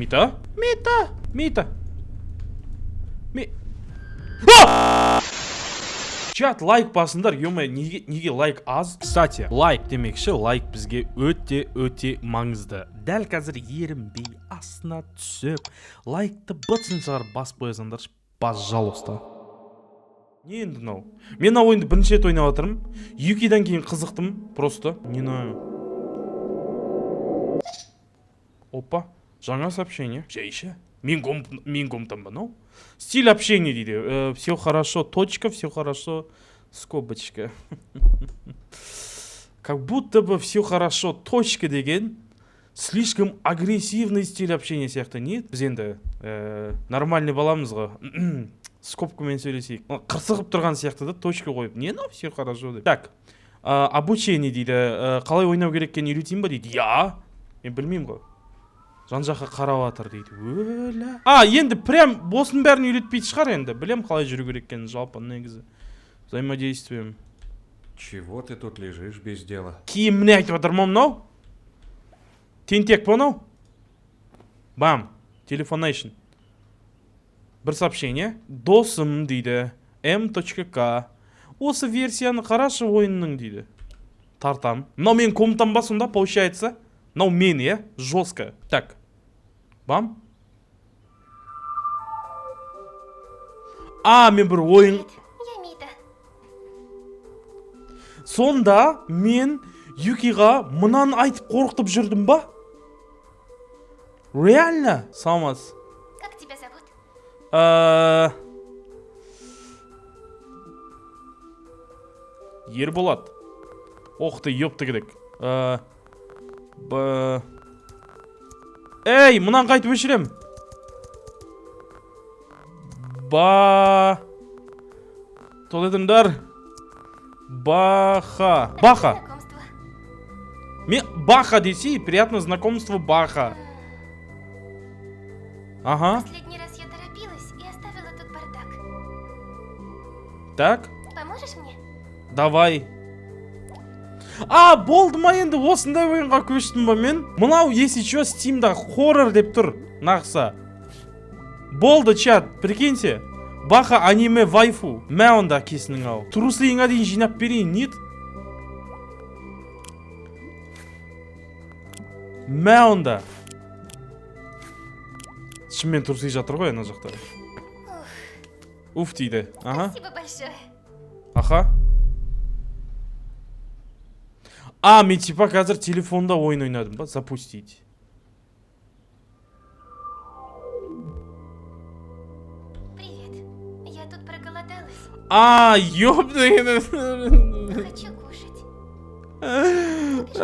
Мита? Мита! Мита! Ми... А! Чат, лайк басыңдар, ё, неге, неге лайк аз? Кстати, лайк демекші, лайк бізге өте өте маңызды. Дәл қазір ерінбей астына түсіп, лайкты бытсын шығарып басып қоясыңдаршы, пожалуйста. Не енді мынау? Мен мына ойынды бірінші рет ойнап жатырмын. Юкидан кейін қызықтым, просто. Не знаю. Опа, жаңа сообщение. Жайша. Мен комнатам ба мынау? Стиль общения дейді. Все хорошо, точка, все хорошо, скобочка. Как будто бы все хорошо, точка деген слишком агрессивный стиль общения сияқты. Нет? Біз енді нормальный баламыз ғой. Скобкамен сөйлесейік. Қырсығып тұрған сияқты да, точка қойып. Не мынау все хорошо деп. Так, обучение дейді. Қалай ойнау керек екенін үйретейін ба дейді. Я. Мен білмеймін ғой. Жан жаққа қарап жатыр дейді. Өлә. А, енді прям осының бәрін үйретпейтін шығар енді. Білем қалай жүру керек екенін жалпы негізі. Взаимодействием. Чего ты тут лежишь без дела? Киім міне айтып жатыр ма мынау? Тентек па мынау? Бам. Телефонейшн. Бір сообщение. Досым дейді. М.К. Осы версияны қарашы ойынның дейді. Тартам. Мынау менің комнатам ба сонда, получается? Мынау мен, иә? Жестко. Так. Бам. А, мен бір ойын... Привет, я Мита. Сонда мен Юкиға мынаны айтып қорқытып жүрдім ба? Реально? Саламатсыз. Как тебя зовут? Ерболат. Ох ты, ёпты керек. Б... Эй, мынаны қайтып өшірем. Ба... Тоқтатыңдар. Баха. Баха. Знакомство. Мен Баха десе, приятно знакомство, Баха. Ага, Последний раз я торопилась и оставила тут бардак. Так, Поможешь мне? Давай. А, болды ма енді, осындай ойынға көштім ба мен? Мынау, если чё, Steamда хоррор деп тұр, нақса. Болды, чат, прикиньте. Баха аниме вайфу. Мә онда кесінің ау. Трусыйыңа дейін жинап берейін, нет? Мә онда. Шынымен трусы жатыр ғой ана жақта. Уф дейді. Ага. Спасибо большое. Аха. А, мен типа қазір телефонда ойын ойнадым ба? Запустить. Привет. Я тут проголодалась. А, ёб. Хочу кушать. Купишь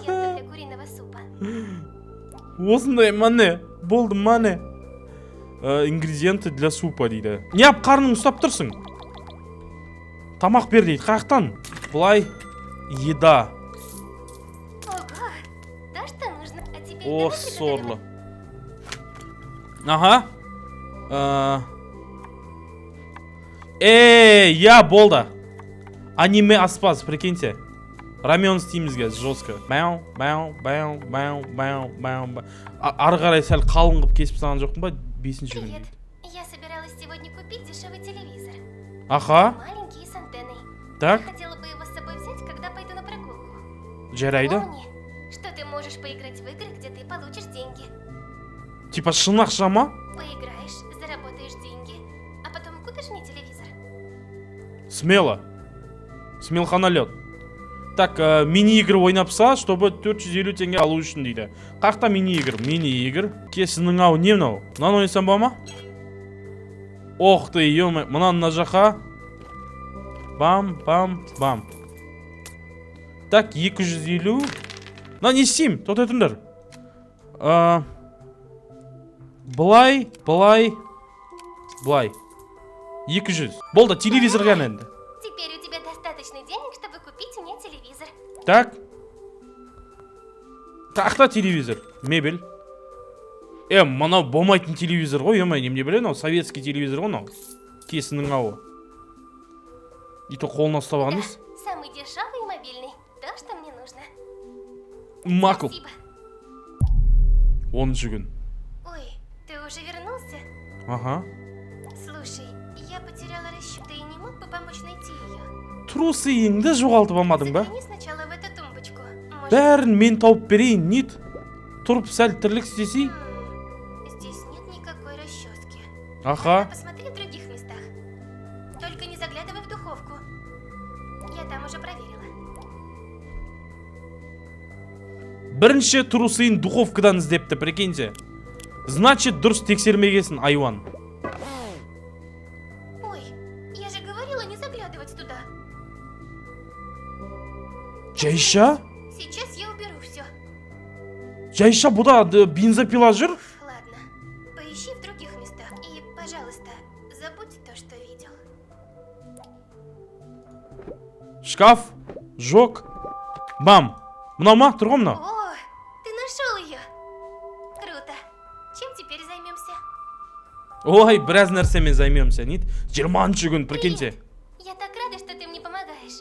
мне ингредиенты для куриного супа? Осындай мане. Болды мане. Ингредиенты для супа дейді. Неғып қарның ұстап тұрсың? Тамақ бер дейді. Қаяқтан? Былай. Еда. Ого! То, что нужно. А теперь О, давай приготовим сорлы. Ага. Эй, я болды. Аниме аспаз, прикиньте. Рамен істейміз қазір жестко. Бау, бау, бау, бау, бау, бау, бау. Ары қарай сәл қалың қылып кесіп тастаған жоқпын ба? Бесінші күн. Привет. Я собиралась сегодня купить дешевый телевизор. Аха, Маленький и с антенной. Так, Я хотела бы его с собой взять, когда пойду на прогулку. Жарайды. Помни, что ты можешь поиграть в игры, где ты получишь деньги. Типа шын ақша ма? Поиграешь, заработаешь деньги, а потом купишь мне телевизор. Смело. Смелханалет. Так, мини-игры ойнапса, чтобы 450 теңге алу үшін дейді. Қақта мини-игр? Мини-игр. Кесінің ау, не мынау? Мынаны ойнасам ба ма? Ох ты, ё. Мынаны мына жаққа. Бам, бам, бам. Так, 250. Мына не істеймін? Тоқтай тұрыңдар. Былай, былай, былай. 200. Болды, телевизор ғана енді. Теперь у тебя достаточно денег, чтобы купить мне телевизор. Так. Тақта телевизор. Мебель. Мынау болмайтын телевизор ғой, ё, немене біле, мынау советский телевизор ғой мынау. Кесінің ауы. И то қолына ұстап алған емес. Самый дешевый и мобильный. То, что мне нужно. Мақұл. Спасибо. 10-күн. Ой, уже вернулся? Ага. Слушай, я потеряла расчет. Ты не мог бы помочь найти ее? Трусыйыңды жоғалтып алмадың ба? Загляни сначала в эту тумбочку. Может, Бәрін мен тауып берейін, нет? Тұрып сәл тірлік істесей. Здесь нет никакой расчески. Аха. Посмотри в других местах. Только не заглядывай в духовку. Я там уже проверила. Бірінші трусыйын духовкадан іздепті, прикиньте. Значит, дұрыс тексермегесін, айуан. Ой, я же говорила не заглядывать туда. Жайша? Сейчас я уберу все. Жайша, бұда бензопила жүр? Ладно, поищи в других местах. И, пожалуйста, забудь то, что видел. Шкаф, жоқ. Бам. Мынау ма? Тұр ғой мынау. О, ты нашел ее! Круто. Чем теперь займемся? Ой, біраз нәрсемен займемся, нет? 20-күн, прикиньте. Привет. Я так рада, что ты мне помогаешь.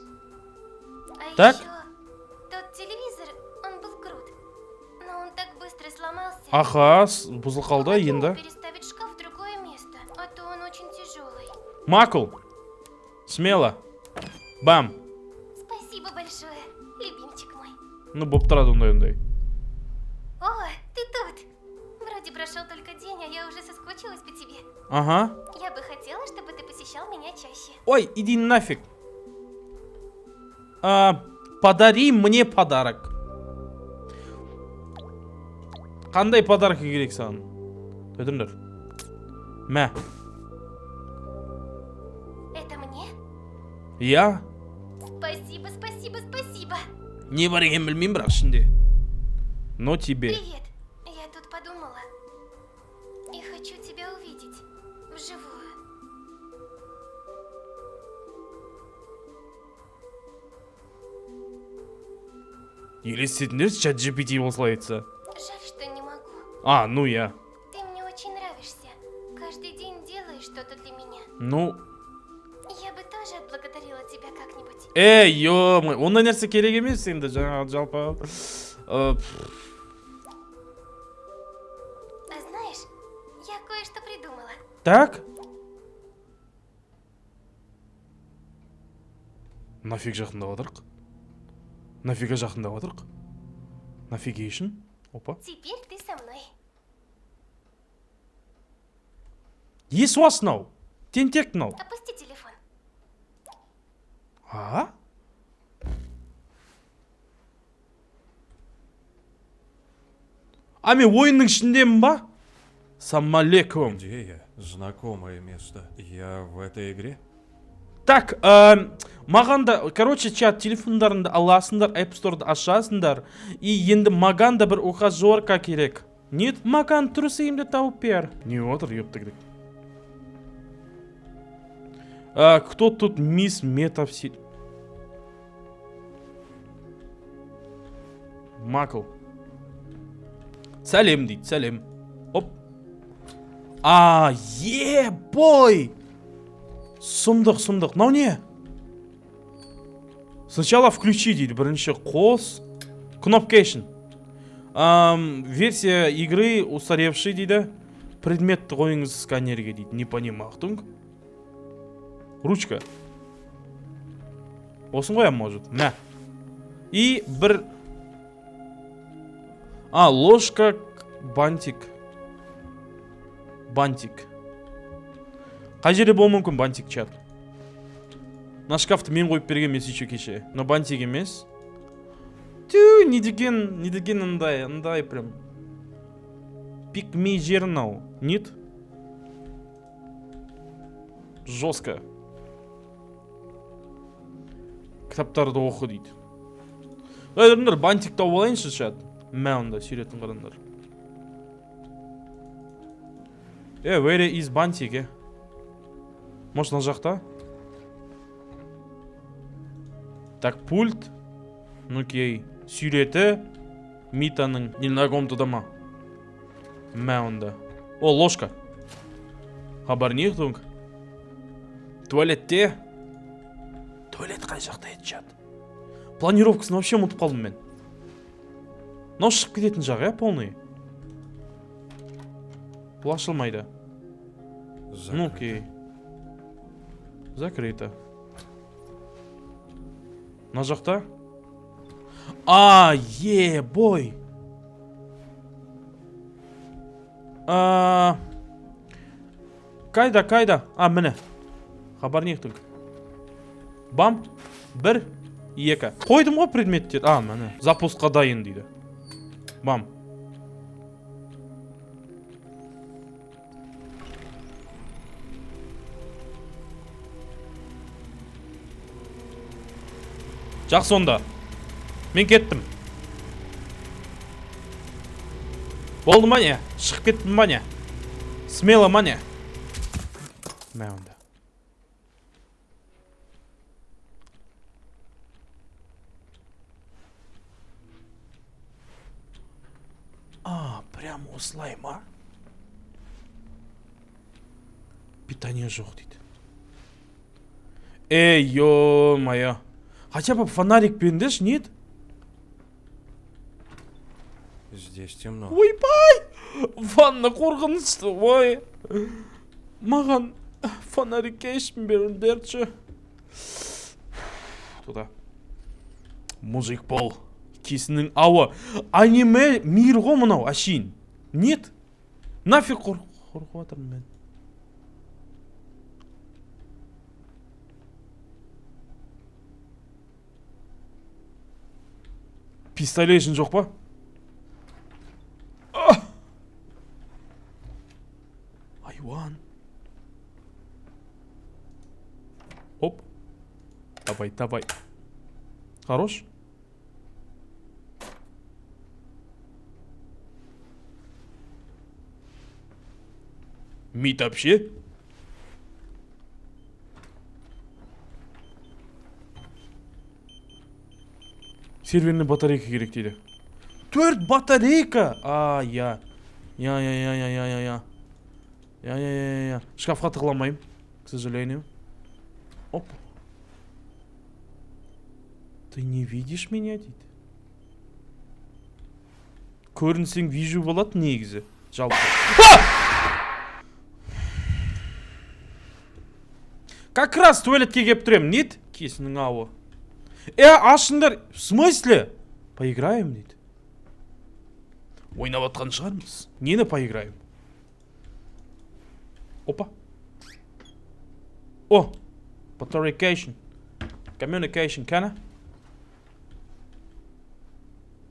А Так. еще тот телевизор, он был крут, но он так быстро сломался. Аха, бұзылып қалды Помоги мне енді. переставить шкаф в другое место, а то он очень тяжелый. Мақұл. Смело. Бам. Спасибо большое, любимчик мой. Ну, болып тұрады ондай ондай. О, ты тут! Вроде прошел только день, а я уже соскучилась по тебе. Ага. Я бы хотела, чтобы ты посещал меня чаще. Ой, иди нафиг. А, подари мне подарок. Қандай подарок керек саған? Тұрыңдар. Мә. Это мне? Иә. Спасибо, спасибо, спасибо. Не бар екенін білмеймін, бірақ ішінде. Но тебе. Привет. Я тут подумала. И хочу тебя увидеть. Вживую. Елестетіңдер, чат GPT осылай айтса. Жаль, что не могу. А, ну я. Ты мне очень нравишься. Каждый день делаешь что-то для меня. Ну, Я бы тоже отблагодарила тебя как-нибудь. Ей, ё, ондай нәрсе керек емес енді жаңағы жалпы. А знаешь, я кое-что придумала. Так. Нафиг жақындап отырық? Нафига жақындап отырық? Нафигейшн? Опа. Теперь ты со мной. Ес мынау? Тентек мынау. Опусти телефон. А? А мен ойынның ішіндемін ба? Самалейкум. Где я? Знакомое место. Я в этой игре? Так, маған да, короче, чат, телефондарыңды аласыңдар, App Store'ды ашасыңдар. И енді маған да бір ухажерка керек. Нет, маған трусыйымды тауып бер. Не отыр, ёпта керек. А, кто тут мисс Метавси... Мақұл. Сәлем дейді, сәлем. Оп. А, е, бой! Сұмдық, сұмдық. Мынау не? Сначала включи дейді. Бірінші қос. Кнопкейшн. Версия игры устаревший дейді. Предметті қойыңыз сканерге дейді. Не понимаю. Ручка. Осын қоямын, может. Мә. И бір... А, ложка, бантик. Бантик. Қай жерде болуы мүмкін бантик, чат? Мына шкафты мен қойып берген емес еще кеше. Но бантик емес. Тю, не деген андай, андай прям. Пикми жер мынау. Нет? Жестко. Кітаптарды оқы дейді. Ей, тұрыңдар, бантик тауып алайыншы, чат. Мә, онда суретін қараңдар. Е, where is бантик, е? Может, мына жақта? Так, пульт. Ну, окей. Суреті Митаның. Не, мына комнатада ма? Мә, онда. О, ложка. Хабарнихтунг. Туалетте. Туалет қай жақта еді, чат? Планировкасын вообще ұмытып қалдым мен. Мынау шығып кететін жақ, иә, полный. Бұл ашылмайды. Ну Закрыто. окей. Закрыто. Мына жақта? А, е, бой. А, қайда, қайда? А, міне. Хабарник. Бам. Бір, екі. Қойдым ғой предметтер. А, міне. Запускқа дайын дейді. Бам. Жақсы онда. Мен кеттім. Болды ма не? Шығып кеттім ба не? Смело ма не? Мә онда. А, прям осылай ма? Питание жоқ дейді. Эй, ё-моё. Хотя бы фонарик беріңдерші, нет? Здесь темно. Ойбай! Ванна қорқынышты, ой. Маған фонарикейшн беріңдерші. Туда. Мужик бол. Кесінің ауы. Аниме мир ғой мынау, әшейін. Нет? Нафиг қорқып жатырмын мен. Пистолетшін жоқ па? Айуан. Оп. Давай, давай. Хорош. Мид вообще? Серверный батарейка керек дейді. Төрт батарейка! А, я. Я, я, я, я, я, я, я. Я, я, я, я, я. Шкафқа тығыла алмаймын, к сожалению. Оп. Ты не видишь меня, дейді. Көрінсең вижу болады негізі. Жалпы. А! Как раз туалетке келіп тұр едім, нет? Кесінің ауы. Ашыңдар. В смысле? Поиграем, дейді. Ойнап атқан шығармыз. Нені поиграем? Опа. О! Батарейкейшн. Communication, кәні?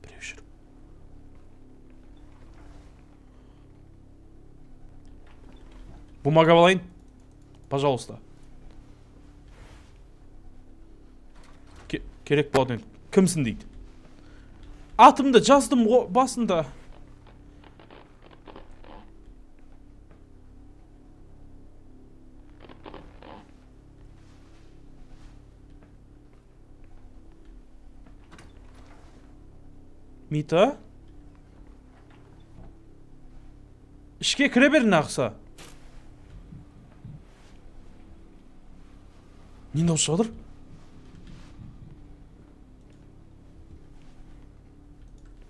Біреу жүр. Бумага алайын. Пожалуйста. Керек болады енді. Кімсің дейді. Атымды жаздым ғой басында. Мита? Ішке кіре бер нақса. Не дауыс шығып жатыр?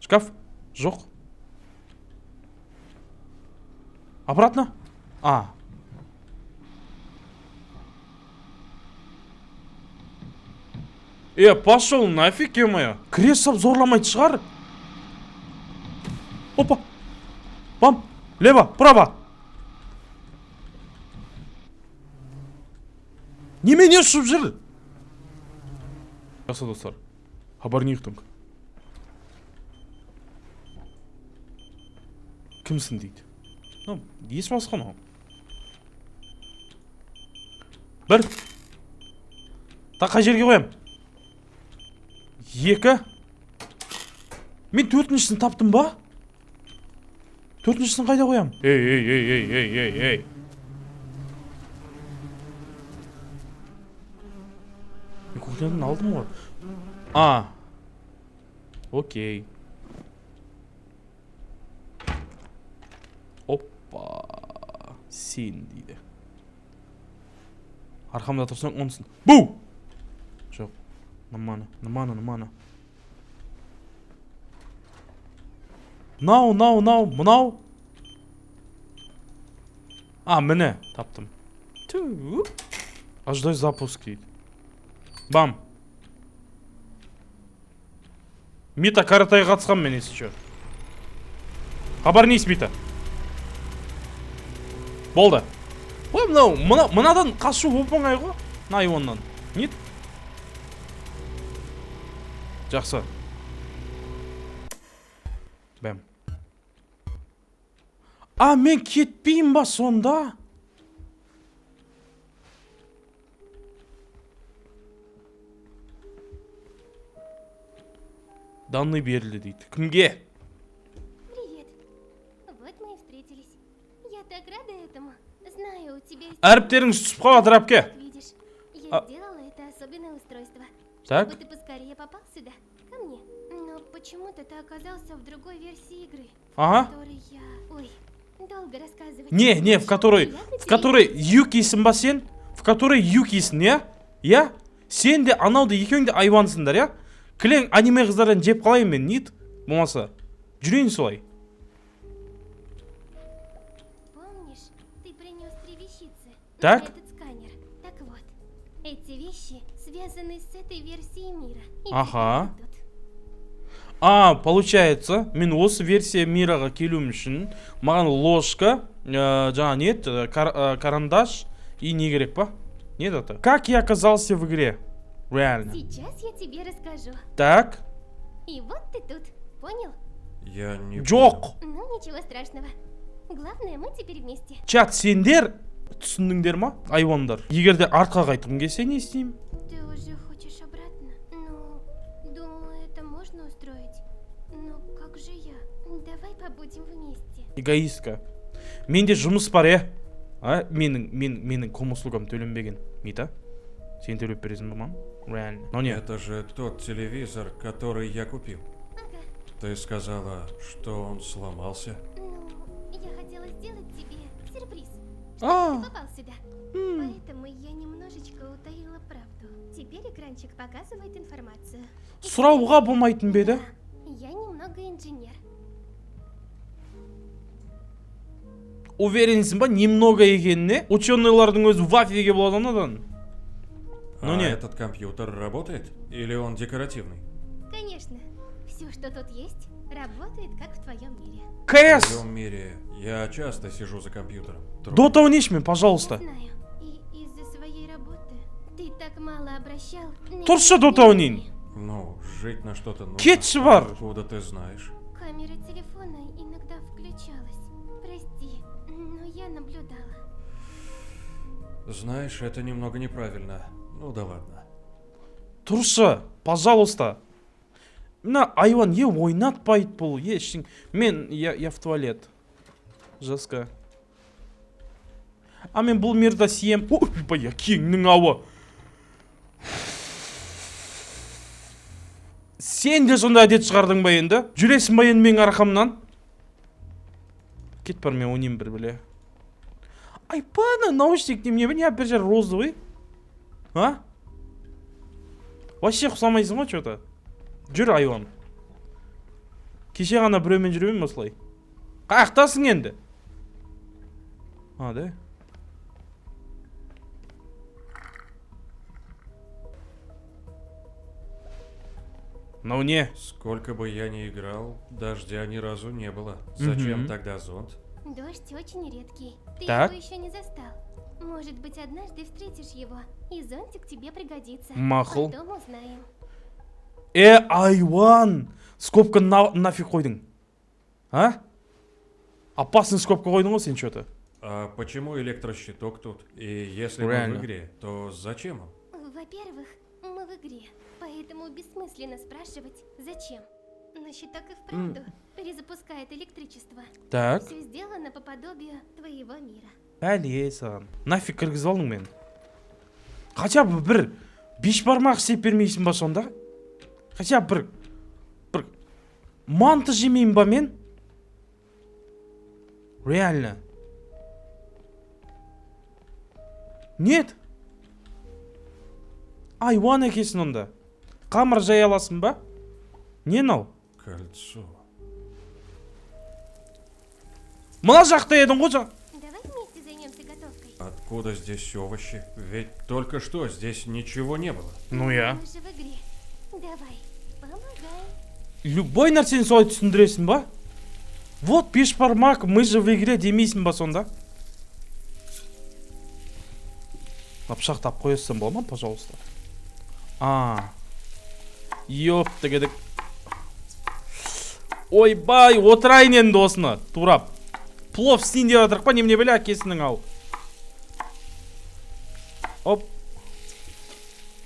Шкаф? Жоқ. Обратно? А. Пошел нафиг, ё-моё. Кіре сап зорламайтын шығар. Опа. Бам. Лево, право. Немене ұшып жүр? Жақсы, достар. Хабарник. Кімсің дейді. Ну, ес басқан ол. Бір. Та қай жерге қоям? Екі. Мен төртіншісін таптым ба? Төртіншісін қайда қоям? Ей, ей, ей, ей, ей, ей, ей. Мен кухнядан алдым ғой. А. Окей. Опа. Сен дейді. Арқамда тұрсаң онысын. Бу! Жоқ. Нормально, нормально, нормально. Нау, нау, нау, мынау. А, міне, таптым. Ту. Ожидай запуск дейді. Бам. Мита каратайға қатысқан мен, если чё. Хабар несі, Мита? Болды. Ой, мынау, мынадан қашу оп-оңай ғой. Мына айуаннан. Нет? Жақсы. Бәм. А, мен кетпеймін ба сонда? Данные берілді дейді. Кімге? Привет. Вот мы и встретились. Я так рада этому. Знаю, у тебя есть... Әріптеріңіз түсіп қалады, Рапке. Как видишь, я А. сделала это особенное устройство. Так. Чтобы ты поскорее попал сюда, ко мне. Но почему-то ты оказался в другой версии игры, Ага. в которой я... Ой, долго рассказывать. Не, не, в которой, Приятно в тебе которой Юкисің ба сен? В которой Юкисің, иә? Иә? Сен де анау да екеуің де айуансыңдар, иә? Кілең аниме қыздардан жеп қалайын мен, нет? Болмаса, жүрейін солай. Помнишь, ты принес три вещицы Так. на этот сканер? Так вот, эти вещи связаны с этой версией мира. И Ага. теперь тут. А, получается, мен осы версия мираға келуім үшін маған ложка, жаңа не еді, карандаш и не керек па? Не еді аты? Как я оказался в игре? Реально. Сейчас я тебе расскажу. Так. И вот ты тут, понял? Я не Жоқ. Ну, ничего страшного. Главное, мы теперь вместе. Чат, сендер түсіндіңдер ма? Айуандар. Егер де артқа қайтқым келсе, не істеймін? Ты уже хочешь обратно? Ну, думаю, это можно устроить. Но как же я? Давай побудем вместе. Эгоистка. Менде жұмыс бар, е? А, менің ком услугам төленбеген. Мита? Сен төлеп бересің ба маған? Реально. Но не. Это же тот телевизор, который я купил. Ага. Ты сказала, что он сломался. Ну, я хотела сделать тебе сюрприз, чтобы А. ты попал сюда. Поэтому я немножечко утаила правду. Теперь экранчик показывает информацию. И Сұрауға болмайтын ба еді? Да, я немного инженер. Уверенсің ба немного екеніне? Ученыйлардың өзі в афиге болады анадан. Ну а не. этот компьютер работает? Или он декоративный? Конечно, все, что тут есть, работает как в твоем мире. В КС! твоем мире я часто сижу за компьютером. Дота ойнайшы мен, пожалуйста. Знаю. И из-за своей работы ты так мало обращал на Тұршы меня Дота ойнайын. внимания. Ну, жить на что-то нужно. Кетші бар. Откуда ты знаешь? Камера телефона иногда включалась. Прости, но я наблюдала. Знаешь, это немного неправильно. Ну да ладно. Тұршы, пожалуйста. Мына айуан е ойнатпайды бұл, е ештеңе. Мен, я в туалет. Жестко. А мен бұл мирда съем. Ой, бая, кеңнің ауы. Сен де сондай әдет шығардың ба енді? Жүресің ба енді менің арқамнан? Кет бар, мен ойнайын бір біле. Айпана, наушник немене, не бір жер розовый? А? Вообще ұқсамайсың ғой чё-то. Жүр, айуан. Кеше ғана біреумен жүріп едім осылай. Қаяқтасың енді? А, да? Мынау не? Сколько бы я ни играл, дождя ни разу не было. Зачем Мгм. тогда зонт? Дождь очень редкий. Ты Так. его еще не застал. Может быть, однажды встретишь его, и зонтик тебе пригодится. Мақұл. Потом узнаем. Э, айуан! Скобка нафиг қойдың? А? Опасный скобка қойдың ғой сен чё-то. А почему электрощиток тут? И если Реально. мы в игре, то зачем он? Во-первых, мы в игре, поэтому бессмысленно спрашивать, зачем. Но щиток и вправду перезапускает электричество. Так. Все сделано по подобию твоего мира. Бәле саған. Нафиг кіргізіп алдың мені. Хотя бы бір бешбармақ істеп бермейсің ба сонда? Хотя бы бір манты жемеймін ба мен? Реально. Нет. Айуан екенсің онда. Қамыр жай аласың ба? Не мынау? Кольцо. Мына жақта едің ғой Давай вместе займемся Откуда здесь овощи? Ведь только что здесь ничего не было. Ну я. Мы же в игре. Давай, помогай. Любой нәрсені солай түсіндіресің ба? Вот бешбармак, мы же в игре демейсің ба сонда? Мына пышақты алып қоя бола ма, пожалуйста? А. Ёптігідік. Ойбай, отырайын енді осыны, турап. Плов істейін деп жатырық па, немене біле әкесінің ау. Оп,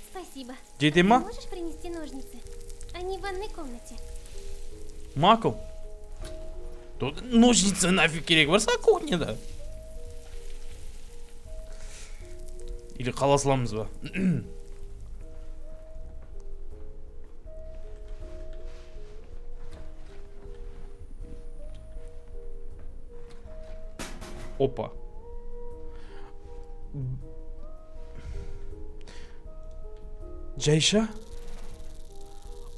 Спасибо. жете ма? Можешь принести ножницы? Они в ванной комнате. Мақұл. Тут ножницы нафиг керек бар саған кухняда. Или қала саламыз ба? Опа. Жайша?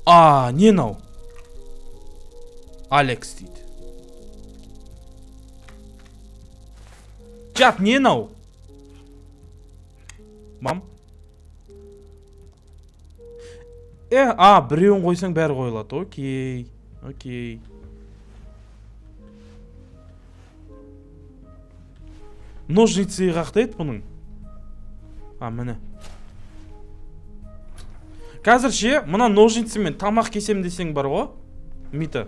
А, не мынау? Алекс дейді. Чат, не мынау? Мам? А, біреуін қойсаң бәрі қойылады. Окей. Окей. Ножницы қақта еді бұның? А, міне. Қазір ше, мына ножницамен тамақ кесем десең бар ғой? Мита.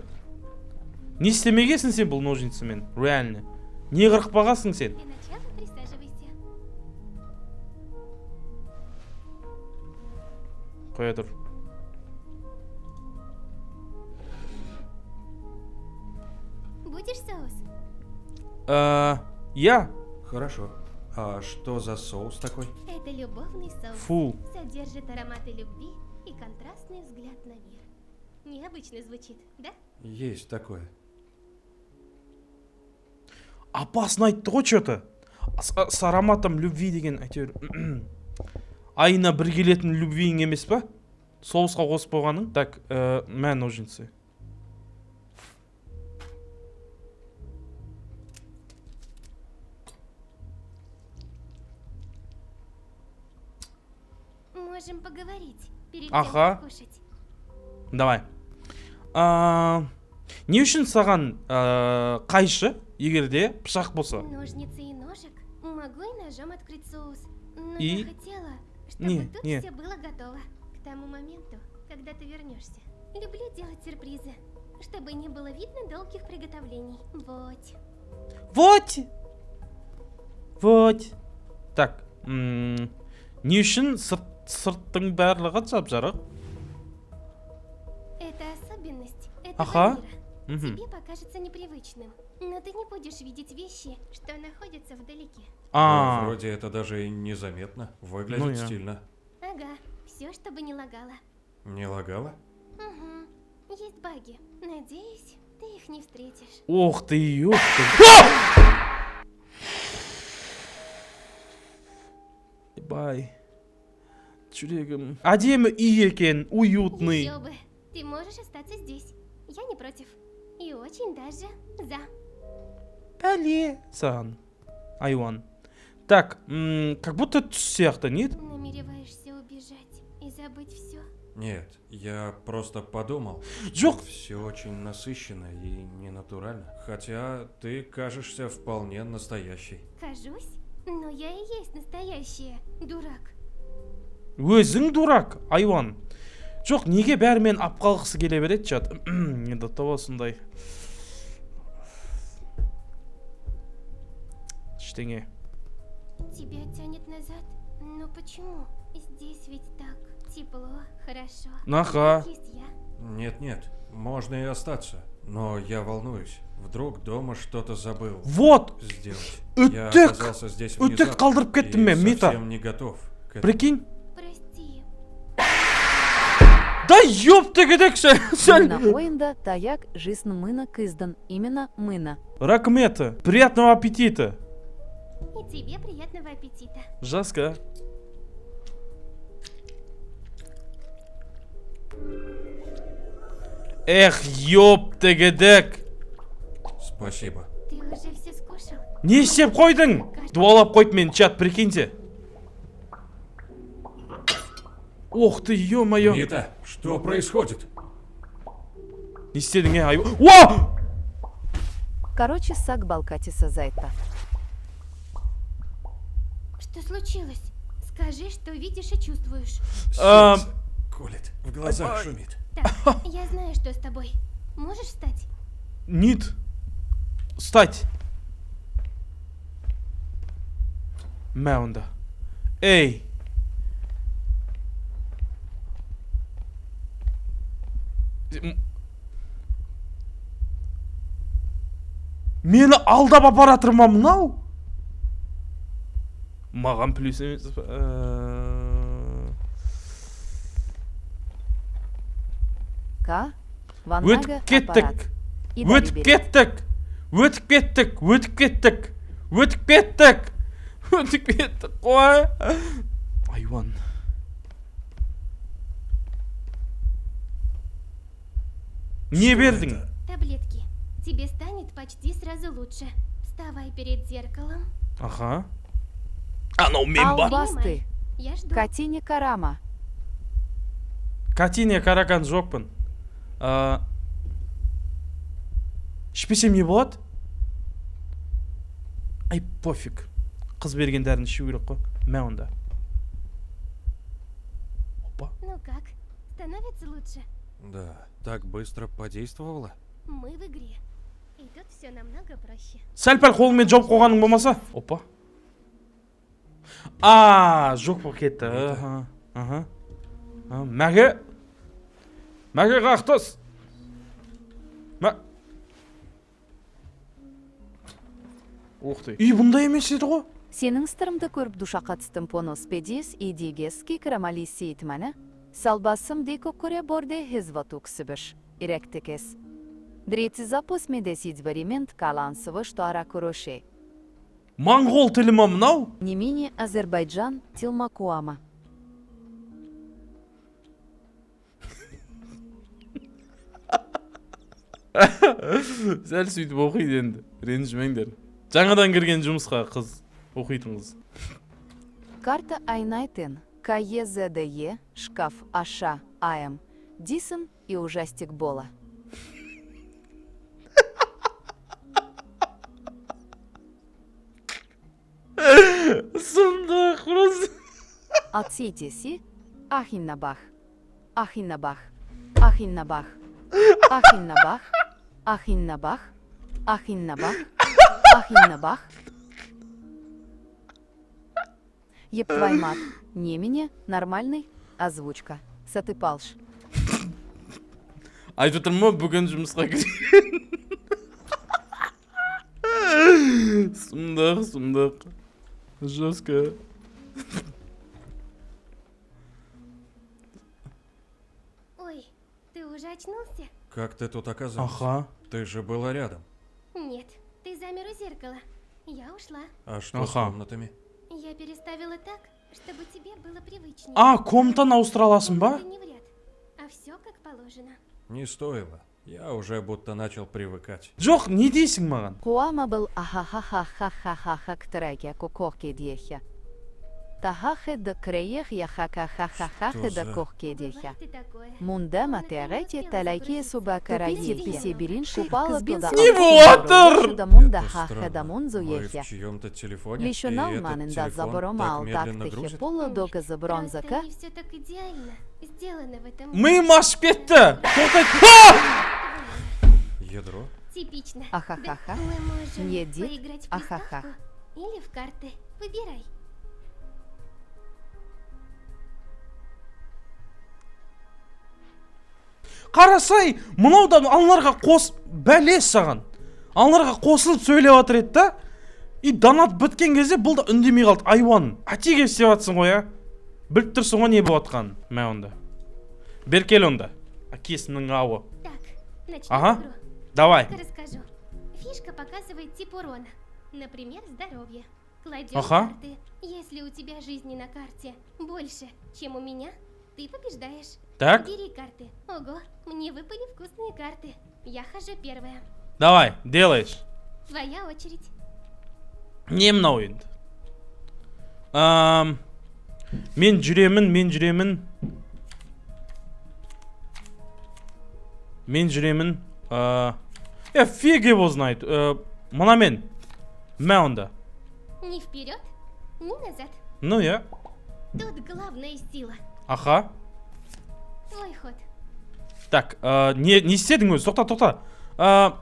Не істемегенсің сен бұл ножницамен? Реально. Не қырықпағансың сен? Для начала присаживайся. Қоя тұр. Будешь соус? Я. Хорошо. А что за соус такой? Это любовный соус. Фу. Содержит ароматы любви и контрастный взгляд на мир. Необычно звучит, да? Есть такое. Опасно айтты ғой че-то. С ароматом любви деген әйтеуір. Айына бір келетін любвиің емес па? Соусқа қосып қойғаның. Так, мә ножницы. Можем поговорить перед тем, Ага. как кушать. Давай. А, не үшін саған қайшы, егер де пышақ болса? Ножницы и ножик. Могу и ножом открыть соус. Но И? я хотела, чтобы Не, тут не. все было готово. К тому моменту, когда ты вернешься. Люблю делать сюрпризы, чтобы не было видно долгих приготовлений. Вот. Вот. Вот. Так. Не үшін сырттың барлығы жап-жарық? Это особенность этого Ага. мира. Мгм. Тебе покажется непривычным, но ты не будешь видеть вещи, что находятся вдалеке. А, Да, вроде это даже и незаметно. Выглядит Ну я. стильно. Ага, все, чтобы не лагало. Не лагало? Угу. Есть баги. Надеюсь, ты их не встретишь. Ох ты, ёпта. Бай. Жүрегім. Әдемі үй екен, уютный. Еще бы. Ты можешь остаться здесь. Я не против. И очень даже за. Пәле саған. Айуан. Так, как будто түс сияқты, нет? Намереваешься убежать и забыть все? Нет, я просто подумал. Жоқ, Все очень насыщенно и ненатурально. Хотя ты кажешься вполне настоящей. Кажусь, но я и есть настоящая. Дурак. Өзің дурак, айуан. Жоқ, неге бәрімен алып қалғысы келе береді чат? Енді того сондай. Ештеңе. Тебя тянет назад? Но почему? Здесь ведь так тепло, хорошо. Наха. Тут есть я. Нет-нет, можно и остаться. Но я волнуюсь. Вдруг дома что-то забыл Вот, сделать. Үтік! Я оказался здесь Үтік внезапно қалдырып кеттім и мен, Мита. совсем не готов к этому. Прикинь? Прости. Да ёптігідік сәл. Мына ойында таяк жисн мына кыздан, именно мына. Ракмета, приятного аппетита. И тебе приятного аппетита. Жестко. Эх, ёптігідік. Спасибо. Ты уже все скушал? Не істеп қойдың? Кажется, Дуалап қойды мені, чат, прикиньте. Ох ты, ё-моё. Мита, что происходит? Не істедің, е, ай? О! Короче, сак балкатиса зайта. Что случилось? Скажи, что видишь и чувствуешь. Сердце колет, в глазах шумит. Так, я знаю, что с тобой. Можешь встать? Нет. Встать. Мә онда. Эй. Мені алдап апаратыр ма мынау? Маған плюс емес. К. Ваннага Өтіп аппарат. кеттік. И Өтіп кеттік. Өтіп кеттік. Өтіп кеттік. Өтіп кеттік. Өтіп кеттік қой. Айуан. Не Что бердің? это? Таблетки. Тебе станет почти сразу лучше. Вставай перед зеркалом. Аха. Анау мен ба. Албасты. Я жду. Катине Карама. Катине каракан жоқпын. Ішпесем не болады? Ай, пофиг. Қыз берген дәріні ішу керек қой. Мә онда. Опа. Ну как? Становится лучше? Да, так быстро подействовало? Мы в игре. И тут все намного проще. Сәл пәл қолыңмен жауып қойғаның болмаса. Опа. А, жоқ болып кетті. Аха. Аха. А, Мәке. Мәке қақтыс. Мә. Ух ты. Үй бұндай емес еді ғой. Сенің стырымды көріп душақа түстім понос педис и дигески крамалиси итмәне. Салбасым деко коре борде хезватук сібіш. Иректекес. Дрети запус медесить варимент калансовы что аракуроше. Моңғол тілі ма мынау? Не менее Азербайджан Тилмакуама. Сәл сөйтіп оқиды енді. Ренжімеңдер. Жаңадан кірген жұмысқа қыз. Оқитын қыз. Карта Айнайтен, КЕЗДЕ, шкаф Аша, АМ, Дисон и ужастик Бола. Сұмдық, просто. Ацитиси, Ахиннабах, Ахиннабах, Ахиннабах, Ахиннабах, Ахиннабах, Ахиннабах, Ахиннабах. Еб твой мат, не нормальный, озвучка. Сатыпалш. Айтып отырмын ғой, бүгін жұмысқа кірген. Сұмдық, сұмдық. Жестко. Ой, ты уже очнулся? Как ты тут оказался? Аха. Ты же была рядом. Нет, ты замер у зеркала. Я ушла. А что с Ага. комнатами? Я переставила так, чтобы тебе было привычнее. А, комнатаны ауыстыра аласың ба? Комнаты не в ряд, а все как положено. Не стоило. Я уже будто начал привыкать. Жоқ, не дейсің маған? Куама был ахахахахахахаха ктреке кококедехе. Тахахе да креех яхакахахахахе Что да за- кохкедехе. Бывает и такое. Мунда Комната не матерете успела таляке загрузиться. субакарае Тупить писебиринши Купала кызбинсы Не вот! да мунда Это хахе странно. да Мы мунзуехе. в чьем-то телефоне, и Лишенал этот манында телефон так заборомал медленно тактихе грузит. пола Нет, дока Просто забронзака. не все так идеально сделано в этом Миым ашып кетті. Тоқтай. А! Ядро? Типично. Ахахаха. Да, мы можем Не дед, поиграть в ахаха. приставку или в карты. Выбирай. Қарасай, мынау да аналарға қос бәле саған. Аналарға қосылып сөйлеп жатыр еді да. И донат біткен кезде бұл да үндемей қалды. Айуан, әтеге істеп жатсың ғой, а? Біліп тұрсың ғой не болып жатқанын. Мә онда. Бер кел онда. Әкесінің ауы. Так, начнем Ага. игру. Давай. Только расскажу. Фишка показывает тип урона. Например, здоровье. Кладем Ага. карты. Если у тебя жизни на карте больше, чем у меня, ты побеждаешь. Так, Бери карты. Ого, мне выпали вкусные карты. Я хожу первая. давай, делаешь. Твоя очередь. Не мынау енді? Мен жүремін, мен жүремін. Мен жүремін. Фиг его знает. Мынамен. Мә онда. Ни вперед, ни назад. Ну я. Тут главная сила. Аха. Твой ход. Так, не істедің өзі? Тоқта, тоқта.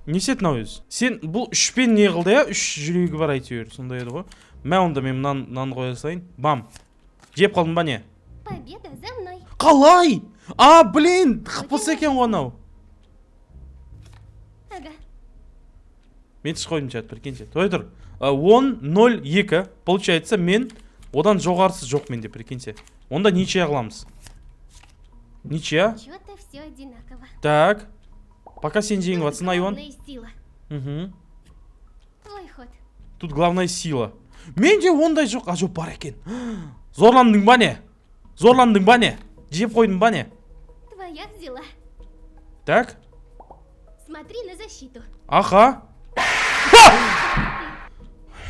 Не істедің ау өзі? Сен бұл үшпен не қылды, иә? Үш жүрегі бар әйтеуір, сондай еді ғой. Мә онда мен мынаны қоя салайын. Бам. Жеп қалдым ба не? Победа за мной. Қалай? А, блин, қыпылса екен ғой анау. Ага. Мен тіс қойдым чат, прикиньте. Той тұр. 10, 0, 2. Получается, мен одан жоғарысы жоқ менде, прикиньте. Онда ничья қыламыз. Ничья. Чё-то всё одинаково. Так. Пока сен жеңіп Тут жатсың, Айуан. главная сила. Мхм. Твой ход. Тут главная сила. Менде ондай жоқ. А, жоқ, бар екен. Зорландың ба не? Зорландың ба не? Жеп қойдың ба не? Твоя взяла. Так. Смотри на защиту. Аха.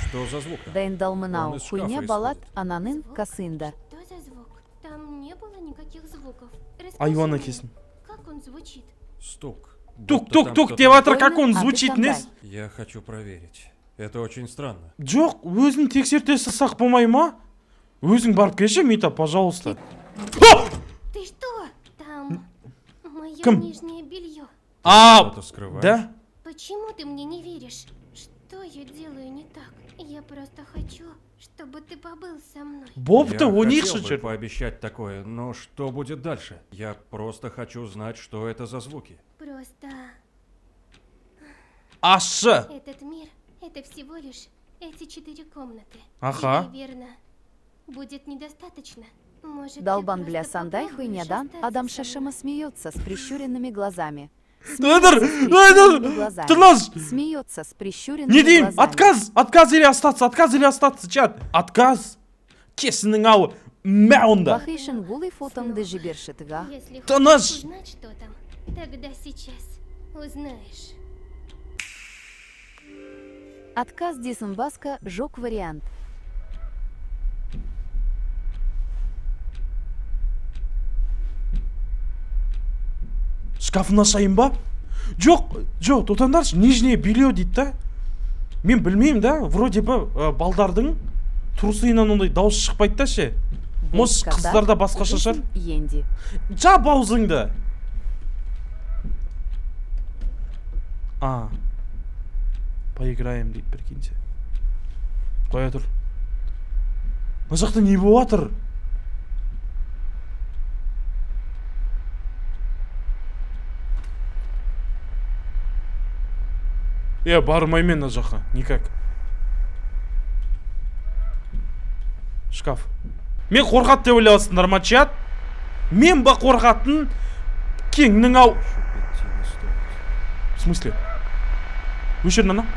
Что за звук там? Дайындал мынау Он из шкафа хуйня балат исходит. ананың Звук? қасында. Что за звук? Там не было никаких звуков. Расскажи Айуан мне, әкесін. как он звучит? Стук. Тук, Будто тук, там тук кто-то деп жатыр, как он Ойынның аты звучит, қандай? нес? Я хочу проверить. Это очень странно. Жоқ, өзін тексерте салсақ болмай ма? Өзің барып келші, Мита, пожалуйста. Ты что? Там мое Кім? нижнее белье. А, Что-то скрываешь? да? Почему ты мне не веришь? Что я делаю не так? Я просто хочу, чтобы ты побыл со мной. Бопты, Я ойнайықшы хотел бы жүр. пообещать такое, но что будет дальше? Я просто хочу знать, что это за звуки. Просто Ащы. этот мир — это всего лишь эти 4 комнаты. Ага. Тебе, верно, будет недостаточно. Может, ты Долбан просто бля сандай попробуешь хуйнядан, остаться адам со мной? шашыма смеется с прищуренными глазами. Тұр, Смеется с прищуренными глазами. Тыныш. Смеется с прищуренными Не деймін? глазами. Отказ, отказ или остаться, отказ или остаться, чат. Отказ. Кесінің ауы. Мә онда. Бахишин гулый фотоңды жіберші тіға. Если Тыныш. хочешь узнать, что там, тогда сейчас узнаешь. Отказ дейсің басқа жоқ вариант. Шкафын ашайын ба? Жоқ, жоқ, тоқтаңдаршы, нижнее белье дейді да. Мен білмеймін да, вроде бы балдардың трусыйынан ондай дауыс шықпайды да ше. Может, Бұл қыздарда басқаша шығар? Жизнь Енди. Жап аузыңды. А. Поиграем дейді, прикиньте. Қоя тұр. Мына жақта не болып жатыр? Е, бармаймын мен мына жаққа, никак. Шкаф. Мен қорқады деп ойлап ма, чат? Мен ба қорқатын кеңнің ау. Идти не стоит. В смысле? Өшір мынаны.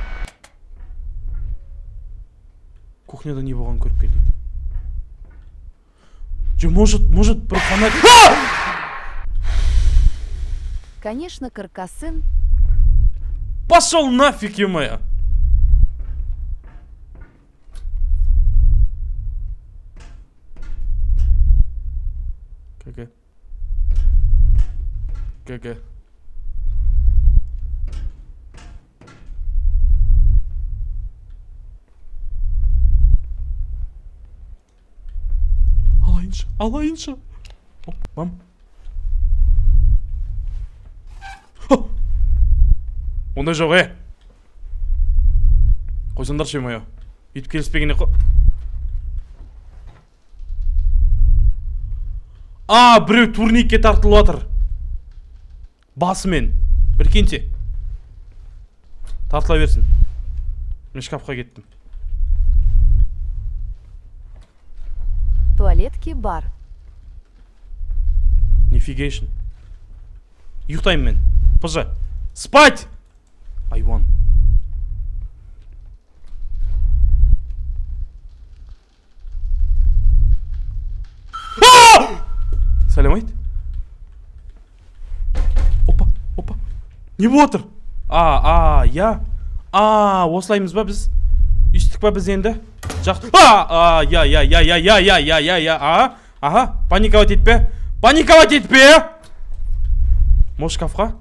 Кухняда не болғанын көріп кел дейді. Же, может, бір фонарь... А! Конечно, каркасын. Пошел нафиг, ё-моё! КГ. КГ. Алайыншы, алайыншы. Оп, мам. Ха! Ондай жоқ, е. Қойсаңдаршы, ё-моё. Өйтіп келіспегенде қо... А, біреу турникке тартылып жатыр. Басымен. Прикиньте. Тартыла берсін. Мен шкафқа кеттім. Туалетке бар. Нифигейшн. Ұйықтаймын мен. Пж. Спать! Айуан. А! Сәлем айт. Опа, опа. Не болып отыр? А, я. А, осылаймыз ба біз? Өйстік па біз енді? Жақ. А, а, я, я, я, я, я, я, я, я, я, а, ага, паниковать етпе. Паниковать етпе! Может, шкафқа?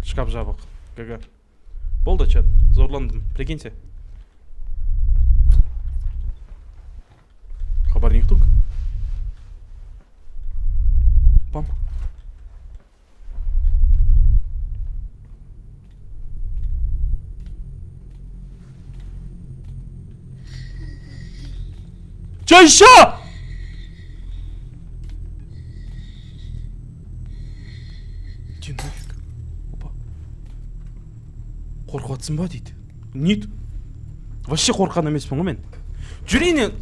Шкаф жабық. ГГ. Болды, чат. Зорландым. Прикиньте. Хабарник тук. Пам. Че еще? Иди нафиг. Опа. Қорқып жатсың ба дейді. Нет. Вообще қорыққан емеспін ғой мен. Жүрейін.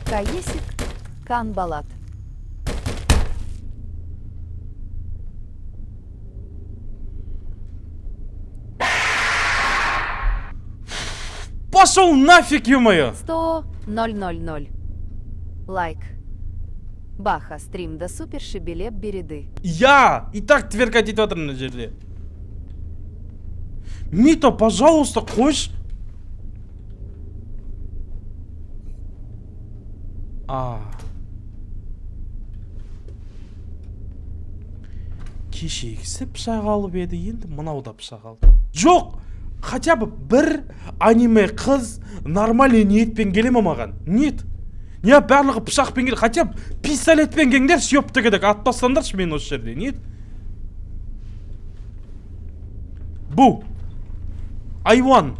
Каесик Канбалат. Пошел нафиг, ё-моё! 100 000. Лайк. Баха стримда супер шибелеп береды. Я! И так тверкать етіп жатырмын мына жерде. Мито, пожалуйста, қойшы. А. Кешегісі пышақ алып еді, енді мынау да пышақ алды. Жоқ! Хотя бы бір аниме қыз нормальный ниетпен келе ме маған? Нет. Не, барлығы пышақпен кел, хотя бы пистолетпен келіңдерші, ёпты кедек, атып тастаңдаршы мені осы жерде. Нет. Бу. Айуан.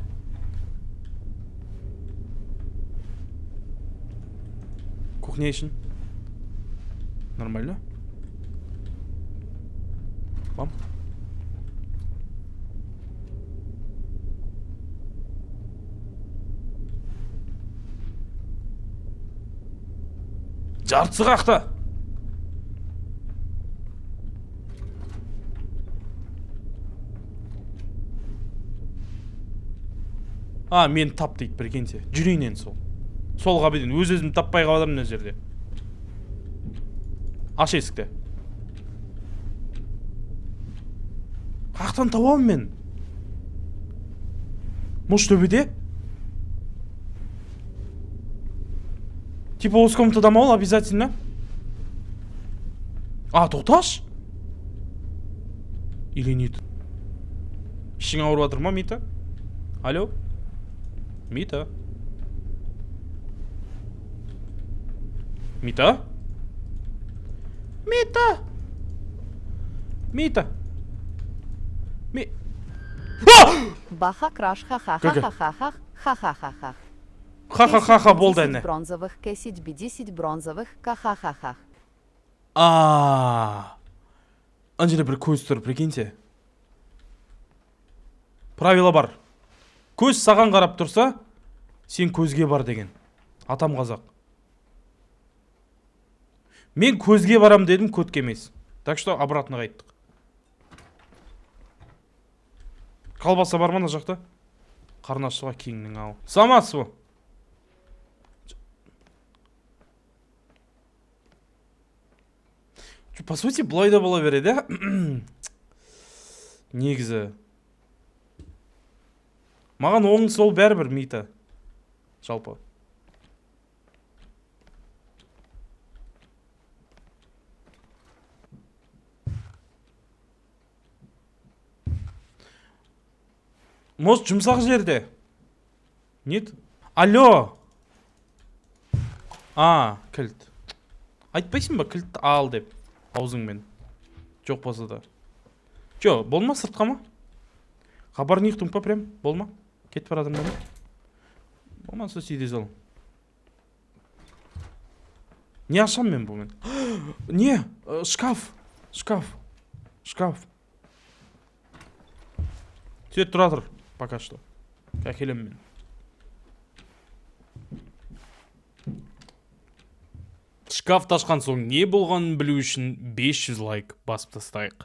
Кухня үшін. Нормально. Бам. Жартысы қақта. А, мен тап дейді, прикиньте. Жүрейін енді сол. Солға беден өз өзімді таппай қалып жатырмын мына жерде. Аш есікті. Қаяқтан табамын мен? Может, төбеде? Типа осы комнатада ма ол обязательно? А, тоқташы? Или нет? Ішің ауырып жатыр ма, Мита? Алло? Мита? Мита? Мита! Мита! Ми... А! Баха краш ха ха ха Как? ха ха ха ха ха ха ха. Ха-ха-ха-ха болды 10 әне. Бронзовых кесить би 10 бронзовых ка ха ха ха. А. Ана жерде бір көз тұр, прикиньте. Правило бар. Көз саған қарап тұрса, сен көзге бар деген. Атам қазақ. Мен көзге барам дедім, көтке емес. Так что обратно қайттық. Колбаса бар ма ана жақта? Қарны ашты ғой кеңнің ау. Саламатсыз ба? По сути, былай да бола береді, иә? Негізі. Маған оң сол бәрібір, Мита. Жалпы. Может, жұмсақ жерде? Нет? Алло! А, кілт. Айтпайсың ба, кілтті ал деп аузыңмен. Жоқ болса да. Жо, болма сыртқа ма? Хабарник па прям? Болма? Кетіп бара жатырмын ба? Болмаса сөйте сал. Не ашамын мен бұмен? Не? Шкаф. Шкаф. Шкаф. Свет тұра тұр. Пока что. Әкелемін мен. Шкаф ташқан соң не болғанын білу үшін 500 лайк басып тастайық.